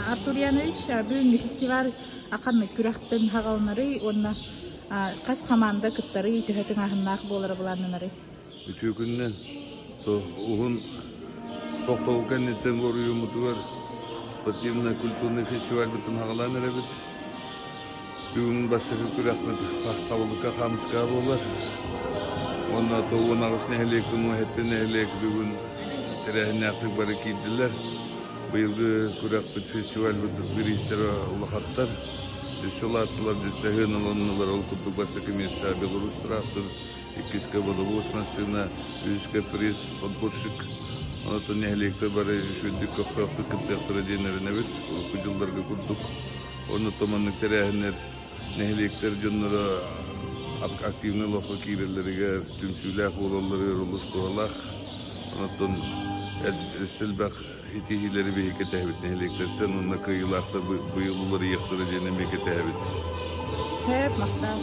Артур Янович, бүгүҥҥү фестиваль ханнык күрэхтэн хаҕаланарый уонна хас хамаанда кыттарый, төһө тыҥааһыннаах буолара былааннанарый? Үтүө күнүнэн. Уһун тохтобул кэнниттэн уоруйууммутугар спортивнай-культурнай фестивальбытын аҕалан эрэбит. Бүгүн бастакы күрэхпит Хабылыкка хаамыска буолар. Уонна 98 нэһилиэктэн 17 нэһилиэк бүгүн тэрээһиннээхтик бары киирдилэр. Быйылгы күрэхпит фестивальбыт бириистэрэ улахаттар. Өссө улааттылар, өссө сыаналаннылар. Ол курдук бастакы миэстэ Беларусь трактор, иккискэ водовоз массыына, үһүскэ приз, подборщик. Онон нэһилиэктэр бары үчүгэйдик көхтөөхтүк кыттыахтара диэн эрэнэбит. Урукку дьылларга курдук. Онон маннык тэрээһиннэр нэһилиэктэр дьонноро активнай олоххо киирэллэригэр, түмсүүлээх буолалларыгар олус туһалаах. Онон өссө элбэх итиһиилэри биһиги кэтэһэбит нэһилиэктэртэн уонна кыайыылаахтар быйыл уларыйыахтара диэн эмиэ кэтэһэбит. Сөп, махтал.